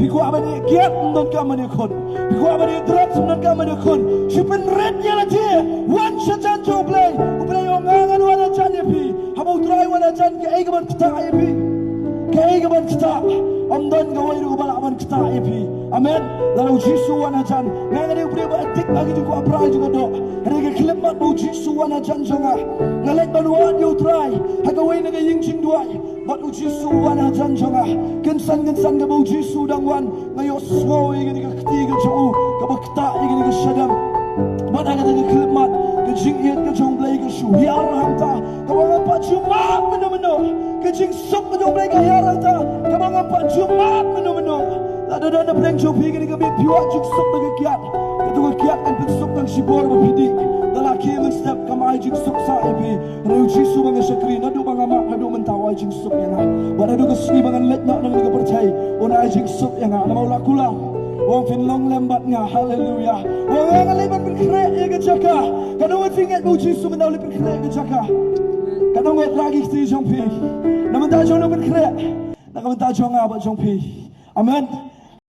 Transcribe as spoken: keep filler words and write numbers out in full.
Phi kwah ban ïa kiad, ym don kam ban ïa khun. Phi kwah ban ïa drugs, ym don kam ban ïa khun. Shu pynrit ïa lade. Wan sha jan jong U Blei. U Blei u ong, nga ngan wan hajan ïa phi. Haba U Trai u wan hajan, kaei kaban ktah ïa phi? Kaei kaban ktah? Ym don kawei ruh kaba lah ban ktah ïa phi. Amen. Lada U Jisu u wan hajan, nga ngan ïa U Blei ba addict ha ki jingkwah brai jong ka doh. Hynrei ka khyllipmat ba U Jisu u wan hajan jong nga. Nga leit ban wad ïa U Trai ha kawei na ka ïing jingduwai. Bad U Jisu u wan hajan jong nga. Kynsan kynsan kaba U Jisu u dang wan, nga ïohsngew ïa kane ka kti ka jong u kaba ktah ïa kane ka shadem. Bad ha kata ka khyllipmat, ka jingïeit ka jong U Blei ka shu hiar hangta, kaba ngam pat ju mad mynno mynno. Ka jingsuk ka jong U Blei ka hiar hangta, kaba ngam pat ju mad mynno mynno. Lada don na pdeng jong phi kane ka miet phi wad jingsuk da ka kiad, kato ka kiad kan pynsuk tang shibor ba phi dih. Da la khie mynstep kam ai jingsuk sa ïa phi. Hynrei U Jisu ba nga shakri, naduh ba nga mad haduh mynta u ai jingsuk ïa nga. Bad haduh ka sngi ba ngan leit noh na kane ka pyrthei, un ai jingsuk ïa nga. Namar u la kular, u ong phin long lem bad nga. Haleluya. U ong nga leit ban pynkhreh ïa ka jaka. Katno ngut phi ngeit ba U Jisu mynta u leit pynkhreh ïa ka jaka? Katno ngut, rah ki kti jong phi. Na ka bynta jong u pynkhreh, na ka bynta jong nga bad jong phi. Amen.